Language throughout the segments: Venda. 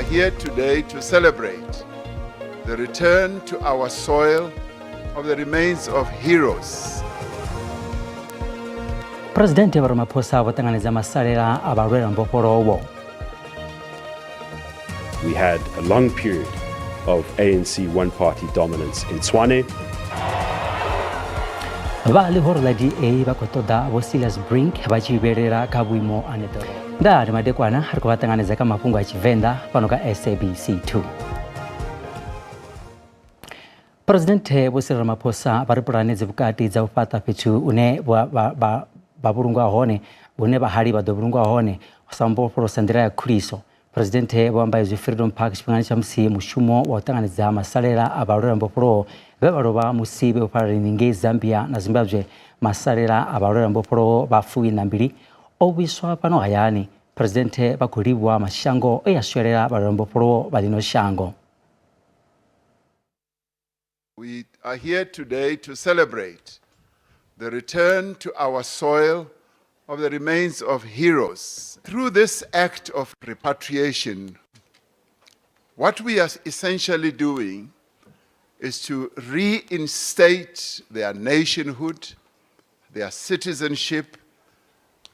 are here today to celebrate the return to our soil of the remains of heroes. Phresidennde Vho Ramaphosa vho ṱanganedza masalela a vhalwela mbofholowo. We had a long period of ANC one-party dominance in Tshwane. Vha ḽihoro ḽa DA vha khou ṱoḓa Vho Silas Brink vha tshi vhelela kha vhuimo ane ḓorobo. Ndaa ndi madekwana ri khou vha ṱanganedza kha mafhungo a Tshivenḓa fhano kha SABC 2. Phresidennde Vho Cyril Ramaphosa vha ri pulane dzi vhukati dza u fhaṱa fhethu hune vha vhulungwa hone hune vhahali vha ḓo vhulungwa hone sa mbofholosa nḓila ya khuliso. Phresidennde vho amba izwi Freedom Park tshifhingani tsha musi mushumo wa u ṱanganedza masalela a vhalwela mbofholowo vhe vha lovha musi vhe vhufhalaleni ngei Zambia na Zimbabwe. Masalela a vhalwela mbofholowo vha fuiṋa mbili o vhuiswa fhano hayani. Phresidennde vha khou livhuwa mashango e a swelela vhalwela mbofholowo vha ḽino shango. We are here today to celebrate the return to our soil of the remains of heroes. Through this act of repatriation, what we are essentially doing is to reinstate their nationhood, their citizenship,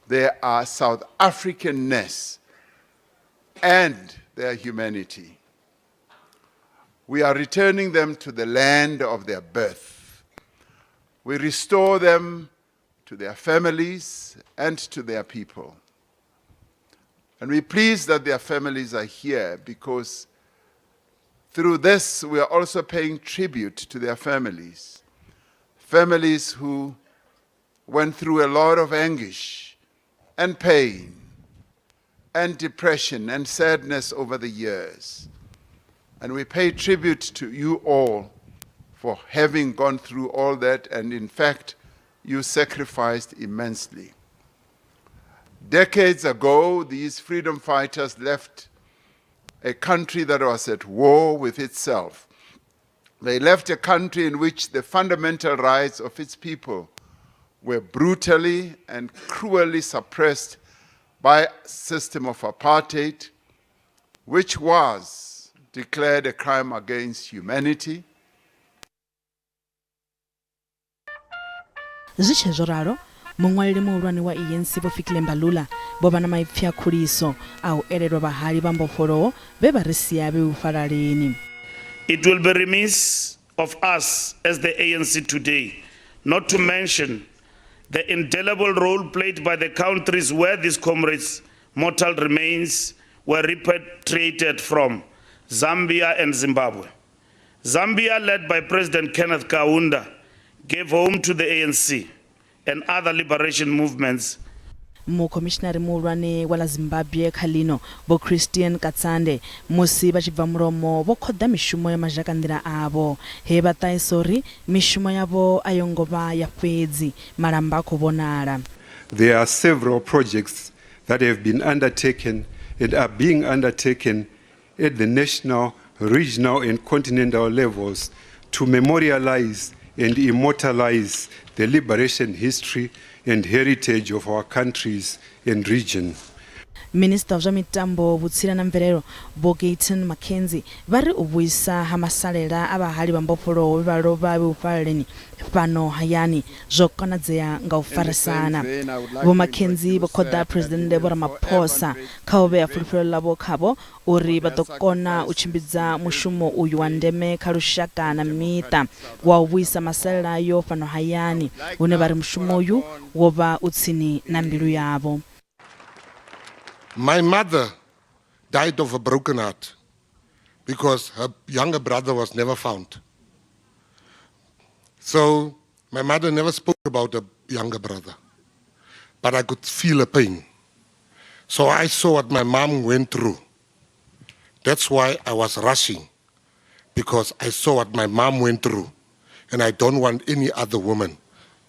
their South Africanness, and their humanity. We are returning them to the land of their birth. We restore them to their families and to their people. And we're pleased that their families are here because through this we are also paying tribute to their families. Families who went through a lot of anguish and pain and depression and sadness over the years. And we pay tribute to you all for having gone through all that, and in fact, you sacrificed immensely. Decades ago, these freedom fighters left a country that was at war with itself. They left a country in which the fundamental rights of its people were brutally and cruelly suppressed by a system of apartheid, which was declared a crime against humanity. Zwi tshe zwo ralo, muṅwaleli muhulwane wa ANC Vho Fikile Mbalula vho vha na maipfi a khuliso a u elelwa vhahali vha mbofholowo vhe vha ri sia vhe vhufhalaleni. It will be remiss of us as the ANC today not to mention the indelible role played by the countries where these comrades' mortal remains were repatriated from, Zambia and Zimbabwe. Zambia, led by President Kenneth Kaunda, gave home to the ANC and other liberation movements. Mukhomishinari muhulwane wa ḽa Zimbabwe kha ḽino, Vho Christian Katsande, musi vha tshi bva mulomo vho khoḓa mishumo ya mazhakanḓila avho, he vha ṱahisa uri mishumo yavho a yo ngo vha ya fhedzi, malamba a khou vhonala. There are several projects that have been undertaken and are being undertaken at the national, regional and continental levels to memorialize and immortalize the liberation history and heritage of our countries and region. Minisiṱa wa zwa Mitambo, Vhutsila na Mvelelo, Vho Gayton McKenzie vha ri u vhuisa ha masalela a vhahali vha mbofholowo vhe vha lovha vhe vhufhalaleni fhano hayani zwo konadzea nga u farisana. Vho McKenzie vho khoḓa Phresidennde Vho Ramaphosa kha u vhea fulufhelo ḽavho khavho uri vha ḓo kona u tshimbidza mushumo uyu wa ndeme kha lushaka na miṱa wa u vhuisa masalela ayo fhano hayani, hune vha ri mushumo uyu wo vha u tsini na mbilu yavho. My mother died of a broken heart because her younger brother was never found. So my mother never spoke about her younger brother, but I could feel her pain. So I saw what my mom went through. That's why I was rushing, because I saw what my mom went through, and I don't want any other woman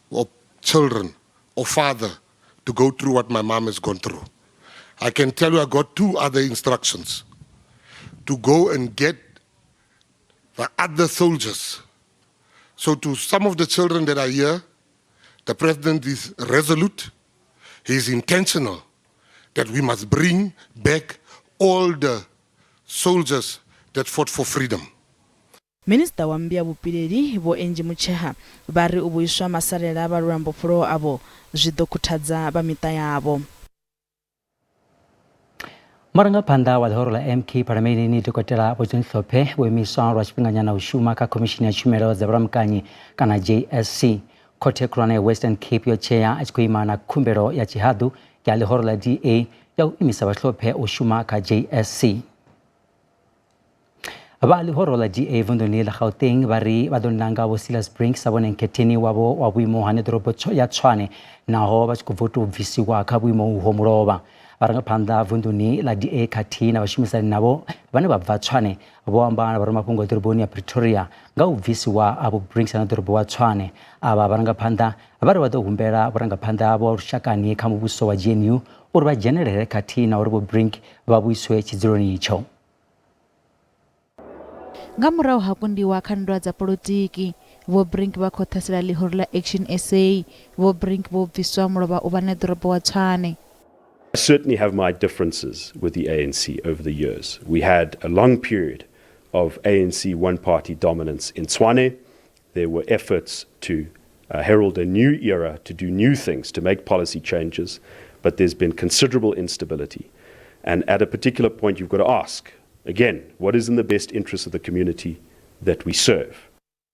or children or father to go through what my mom has gone through. I can tell you I got two other instructions to go and get the other soldiers. So to some of the children that are here, the president is resolute, he is intentional that we must bring back all the Soldiers that fought for freedom. Minisiṱa wa Mmbi ya Vhupileli Vho Angie Motshekga vha ri u vhuiswa masalela a vhalwela mbofholowo avho zwi ḓo khuthadza vha miṱa yavho. Murangaphanḓa wa ḽihoro ḽa MK Phalamenndeni Dokotela Vho John Hlophe vho imiswa lwa tshifhinganyana u shuma kha Khomishini ya Tshumelo dza Vhulamukanyi kana JSC. Khothe khulwane ya Western Cape yo tshea a tshi khou ima na khumbelo ya tshihaḓu ya ḽihoro ḽa DA ya u imisa Vha Hlophe u shuma kha JSC. Vha ḽihoro ḽa DA vunḓuni ḽa Gauteng vha ri vha ḓo nanga Vho Silas Brink sa vhone nkhetheni wavho wa vhuimo ha ṋeḓorobo ya Tshwane naho vha tshi khou bva u tou bvisiwa kha vhuimo uho mulovha. Vharangaphanḓa vunḓuni ḽa DA khathihi na vhashumisani navho vhane vha bva Tshwane vho amba na vhoramafhungo ḓoroboni ya Pretoria nga u bvisiwa ha Vho Brink sa ṋeḓorobo wa Tshwane. Avha vharangaphanḓa vha ri vha ḓo humbela vhurangaphanḓa vho lushakani kha muvhuso wa GNU uri vha dzhenelele khathihi na uri Vho Brink vha vhuiswe tshidzuloni itsho. Nga murahu ha kundiwa kha nndwa dza polotiki, Vho Brink vha khou ṱhasela ḽihoro ḽa Action SA. Vho Brink vho bviswa mulovha u vha ṋeḓorobo wa Tshwane. I certainly have my differences with the ANC over the years. We had a long period of ANC one-party dominance in Tshwane. There were efforts to herald a new era, to do new things, to make policy changes, but there's been considerable instability. And at a particular point, you've got to ask, again, what is in the best interest of the community that we serve?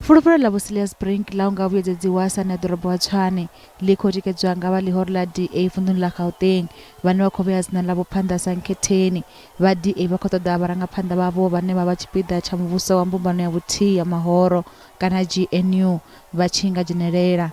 Fulufhelo ḽa Vho Cilliers Brink ḽa u nga vhuyedzedziwa sa ṋeḓorobo wa Tshwane ḽi khou tikedzwa nga vha ḽihoro ḽa DA vunḓuni ḽa Gauteng vhane vha khou vhea dzina ḽavho phanḓa sa nkhetheni. Vha DA vha khou ṱoḓa vharangaphanḓa vhavho vhane vha vha tshipiḓa tsha muvhuso wa mbumbano ya vhuthihi ya mahoro kana GNU vha tshi nga dzhenelela.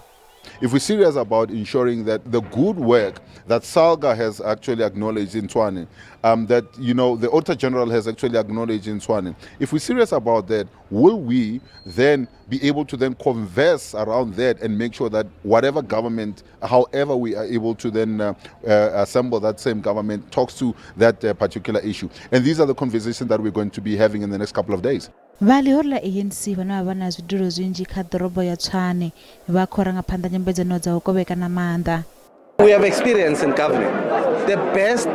If we're serious about ensuring that the good work that Salga has actually acknowledged in Tshwane, that the Auditor General has actually acknowledged in Tshwane, if we're serious about that, will we then be able to then converse around that and make sure that whatever government, however we are able to then assemble that same government, talks to that particular issue? And these are the conversations that we're going to be having in the next couple of days. Vha ḽihoro ḽa ANC vhane vha vha na zwidulo zwinzhi kha ḓorobo ya Tshwane vha khou ranga phanḓa nyambedzano dza u kovhekana maanḓa. We have experience in governing. The best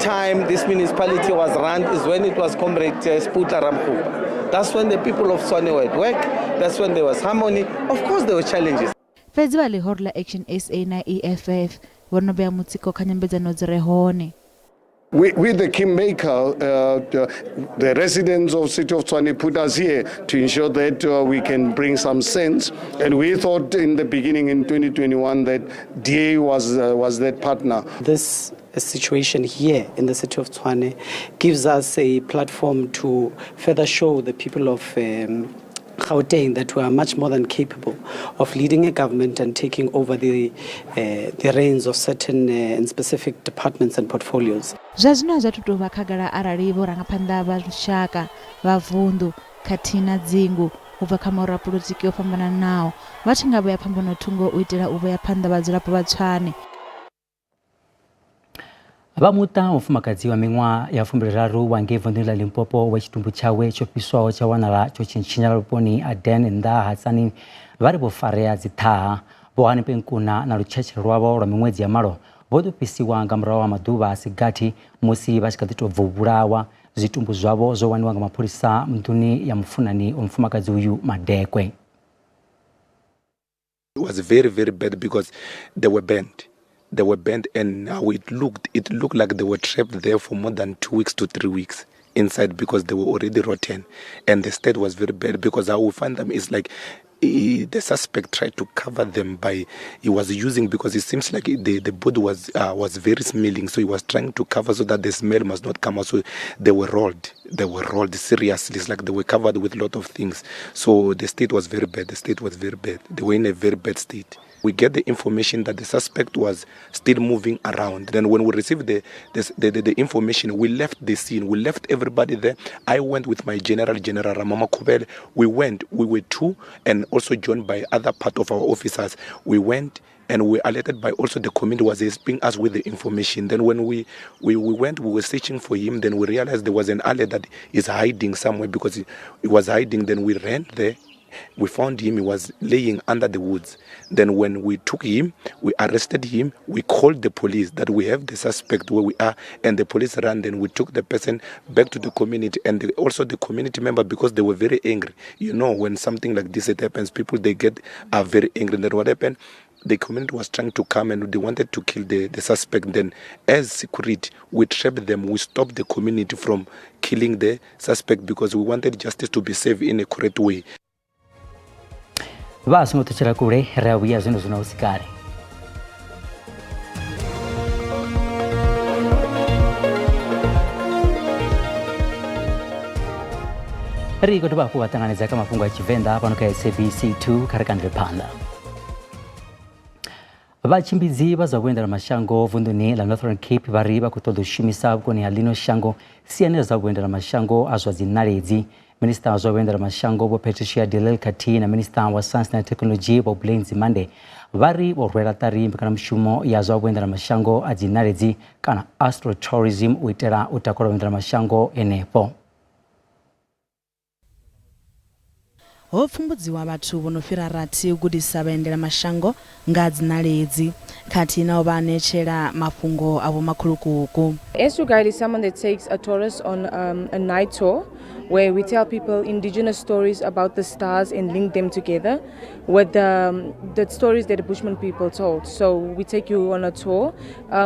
time this municipality was run is when it was Comrade Sputla Ramokgopa. That's when the people of Tshwane were at work. That's when there was harmony. Of course there were challenges. Fhedzi vha ḽihoro ḽa Action SA na EFF vho no vhea mutsiko kha nyambedzano dzi re hone. We the kingmaker, the residents of City of Tshwane put us here to ensure that we can bring some sense. And we thought in the beginning in 2021 that DA was that partner. This situation here in the city of Tshwane gives us a platform to further show the people of Gauteng that we are much more than capable of leading a government and taking over the reins of certain and specific departments and portfolios. Zwa zwino a zwi athu tou vha khagala arali vhorangaphanḓa vha lushaka vha vunḓu khathihi na dzingu u bva kha mahoro a polotiki o fhambananaho vha tshi nga vhea phambano thungo u itela u vhea phanḓa vhadzulapo vha Tshwane. Vha muṱa wa mufumakadzi wa miṅwaha ya 23 wa ngei vunḓuni ḽa Limpopo we tshitumbu tshawe tsho fhiswaho tsha wanala tsho tshinyala vhuponi ha Den nnḓa ha Tzaneen vha ri vho farea dziṱhaha. Vho Hanepe Nkuna na lutshetshe lwavho lwa miṅwedzi ya malo vho ḓo fhisiwa nga murahu ha maḓuvha a si gathi musi vha tshi kha ḓi tou bva u vhulawa. Zwitumbu zwavho zwo waniwa nga mapholisa nḓuni ya mufunani wa mufumakadzi uyu Madekwe. It was very, very bad because they were burned. They were burned, and now it looked like they were trapped there for more than 2 weeks to 3 weeks inside because they were already rotten. And the state was very bad because how we find them is like the suspect tried to cover them by he was using, because it seems like the body was very smelling, so he was trying to cover so that the smell must not come out. So they were rolled. They were rolled seriously. It's like they were covered with a lot of things. So the state was very bad. The state was very bad. They were in a very bad state. We get the information that the suspect was still moving around. Then when we received the information, we left the scene. We left everybody there. I went with my general, General Ramama Kubele. We went, we were two, and also joined by other part of our officers. We went and we alerted by also the community was helping us with the information. Then when we went, we were searching for him. Then we realized there was an alert that is hiding somewhere because he was hiding. Then we ran there. We found him, he was laying under the woods. Then when we took him, we arrested him, we called the police that we have the suspect where we are, and the police ran. Then we took the person back to the community, and also the community member, because they were very angry. You know, when something like this it happens, people, they get are very angry. And then what happened? The community was trying to come and they wanted to kill the, the suspect. Then, as security, we trapped them. We stopped the community from killing the suspect because we wanted justice to be served in a correct way. Vha songo ṱutshela kule, ri a vhuya zwino zwino hu si kale. Ri khou dovha hafhu vha ṱanganedza kha mafhungo a Tshivenḓa fhano kha SABC 2. Kha ri kandele phanḓa. Vhatshimbidzi vha zwa vhuendelamashango vunḓuni ḽa Northern Cape vha ri vha khou ṱoḓa u shumisa vhukoni ha ḽino shango siani ḽa zwa vhuendelamashango a zwa dziṋaledzi. Minisiṱa wa zwa vhuendelamashango Vho Patricia de Lille khathihi na Minisiṱa wa Saintsi na Thekhinoḽodzhi Vho Blade Nzimande vha ri vho rwela ṱari mbekanyamushumo ya zwa vhuendelamashango a dziṋaledzi kana astrotourism u itela u takula vhuendelamashango henefho. Ho pfumbudziwa vhathu vho no fhira rathi u gudisa vhaendelamashango nga ha dziṋaledzi khathihi na u vha anetshela mafhungo a vhomakhulukuku. Astro guide is someone that takes a tourist on a night tour where we tell people indigenous stories about the stars and link them together with the, the stories that the Bushman people told. So we take you on a tour.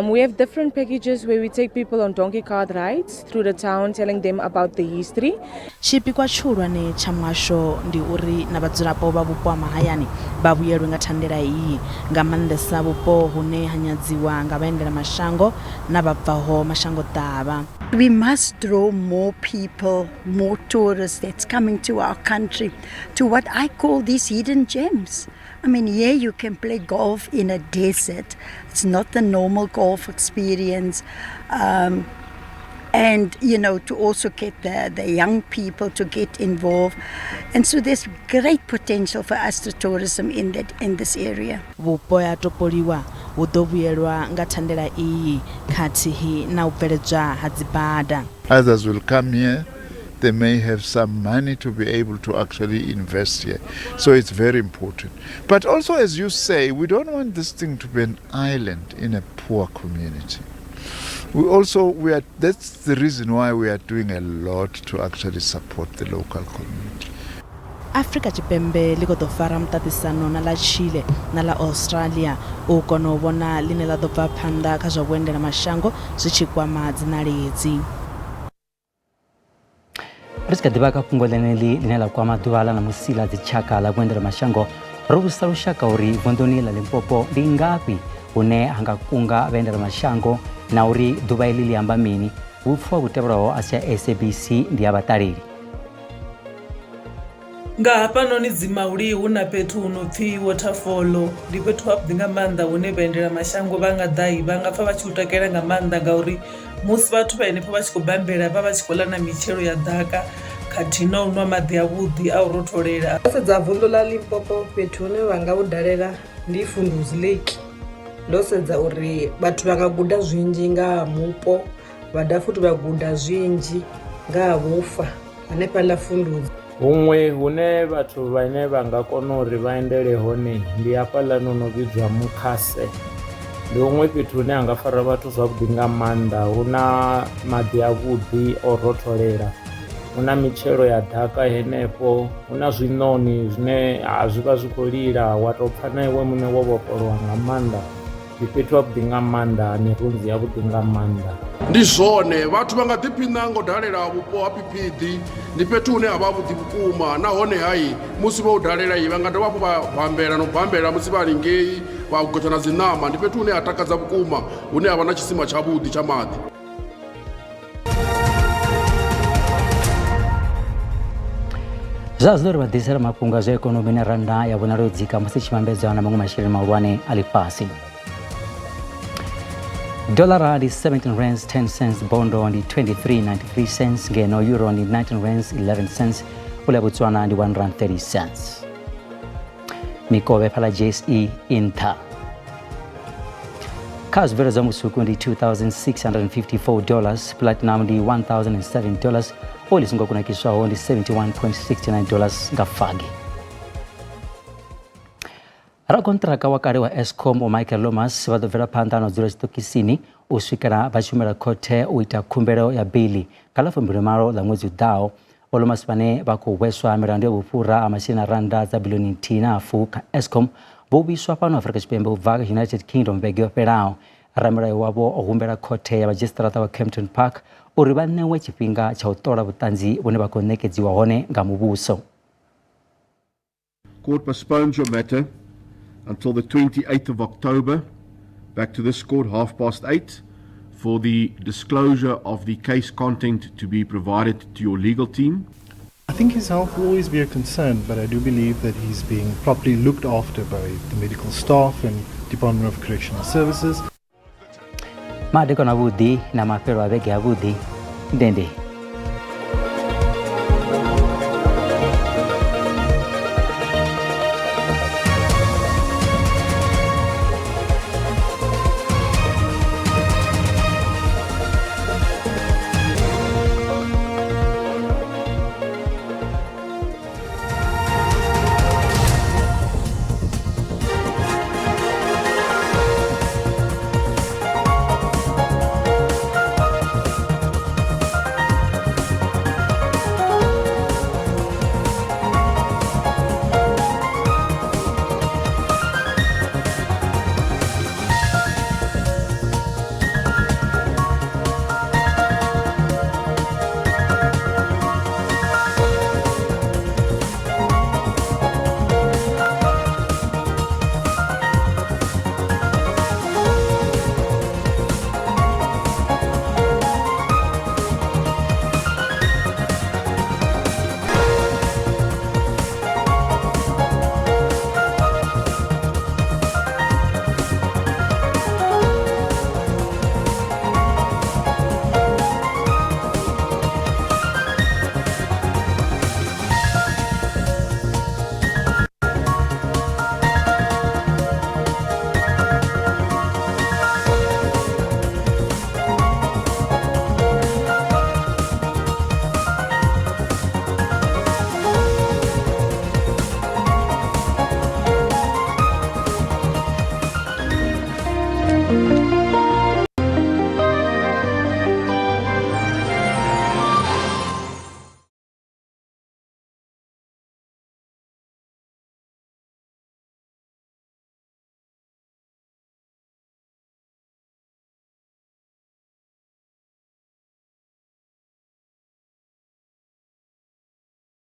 We have different packages where we take people on donkey cart rides through the town, telling them about the history. Tshipikwa tshihulwane tsha muhasho ndi uri na vhadzulapo vha vhupo ha mahayani vha vhuyelwe nga thandela iyi, nga maanḓesa vhupo hune ha nyadziwa nga vhaendelamashango na vha bvaho mashangoḓavha. We must draw more people, more tourists that's coming to our country, to what I call these hidden gems. I mean, here you can play golf in a desert. It's not the normal golf experience. And, you know, to also get the, the young people to get involved. And so there's great potential for astrotourism in, that, in this area. Vhupo ha Topoliwa hu ḓo vhuyelwa nga thandela iyi khathihi na u bveledzwa ha dzibada. Others will come here they may have some money to be able to actually invest here. So it's very important. But also, as you say, we don't want this thing to be an island in a poor community. We also, we are, that's the reason why we are doing a lot to actually support the local community. Afrika Tshipembe ḽi khou ḓo fara muṱaṱisano na ḽa Chile na ḽa Australia u kona u vhona ḽine ḽa ḓo bva phanḓa kha zwa vhuendelamashango zwi tshi kwama dziṋaledzi. Ri tshi kha ḓivha kha fhungo ḽeneḽi ḽine ḽa kwama ḓuvha ḽa ṋamusi ḽa dzitshaka ḽa vhuendelamashango, ro vhudzisa lushaka uri vunḓuni ḽa Limpopo ndi ngafhi hune ha nga kunga vhaendelamashango na uri ḓuvha iḽi ḽi amba mini. Vhupfiwa vhu tevhelaho a si a SABC ndi ya vhaṱaleli. Nga hafhanoni Dzimauli hu na fhethu hu no pfhi waterfall ndi fhethu havhuḓi nga maanḓa hune vhaendelamashango vha nga ḓa vha nga pfha vha tshi hu takalela nga maanḓa ngauri musi vhathu vha henefho vha tshi khou bambela vha vha tshi khou ḽa na mitshelo ya ḓaka khathihi na u nwa maḓi avhuḓi a u rotholela. Ndo sedza vunḓu ḽa Limpopo fhethu hune vha nga hu dalela ndi Fundudzi Lake ndo sedza uri vhathu vha nga guda zwinzhi nga ha mupo vha dovha futhi vha guda zwinzhi nga ha vhufa hanefhaḽa Fundudzi. Huṅwe hune vhathu vhane vha nga kona uri vha endele hone ndi hafhaḽani hu no vhidzwa Mukhase. Ndi huṅwe fhethu hune ha nga fara vhathu zwavhuḓi nga maanḓa, hu na maḓi avhuḓi o rotholela, hu na mitshelo ya ḓaka henefho, hu na zwiṋoni zwine zwi vha zwi khou lila wa tou pfha na iwe muṋe wo vhofholowa nga maanḓa. Ndi fhethu havhuḓi nga maanḓa, mirunzi yavhuḓi nga maanḓa. Ndi zwone, vhathu vha nga ḓiphiṋa nga u dalela vhupo ha Phiphidi. Ndi fhethu hune ha vha havhuḓi vhukuma nahone hai musi vho u dalela vha nga dovha hafhu vha bambela na u bambela musi vha haningei vha gotsha na dzi ṋama. Ndi fhethu hune ha takadza vhukuma hune ha vha na tshisima tshavhuḓi tsha maḓi. Zwa zwino ri vha ḓisela mafhungo a zwa ikonomi na rannda ya vhonala yo dzika musi tshi vhambedzwa na maṅwe masheleni mahulwane a ḽifhasi. Dollara ndi 17 rands 10 cents, bondo ndi 23.93 cents, ngeno euro ndi 19 rands 11 cents, pula ya Botswana ndi 1 rand 30 cents. Mikovhe fhala JSE i nṱha. Kha zwibveledzwa musuku ndi 2654 dollars, platinum ndi 1007 dollars, oli songo kunakiswaho ndi 71.69 dollars nga fagi. Rakontraka wa kale wa Eskom Vho Michael Lomas vha ḓo bvela phanḓa na u dzula tshiṱokisini u swikela vha tshi humela khothe u ita khumbelo ya beiḽi nga ḽa 28 ḽa ṅwedzi u ḓaho. Vho Lomas vhane vha khou hweswa milandu ya vhufhura ha masheleni a rannda dza biḽioni nthihi na hafu kha Eskom vho vhuiswa fhano Afrika Tshipembe u bva United Kingdom vhege yo fhelaho. Ramilayo wavho o humbela khothe ya madzhisiṱiraṱa wa Kempton Park uri vha ṋewe tshifhinga tsha u ṱola vhuṱanzi vhune vha khou ṋekedziwa hone nga muvhuso. Court postpones your matter until the 28th of October, back to this court, 8:30, for the disclosure of the case content to be provided to your legal team. I think his health will always be a concern, but I do believe that he's being properly looked after by the medical staff and Department of Correctional Services. Madekwana avhuḓi na mafhelo a vhege avhuḓi. Ndende.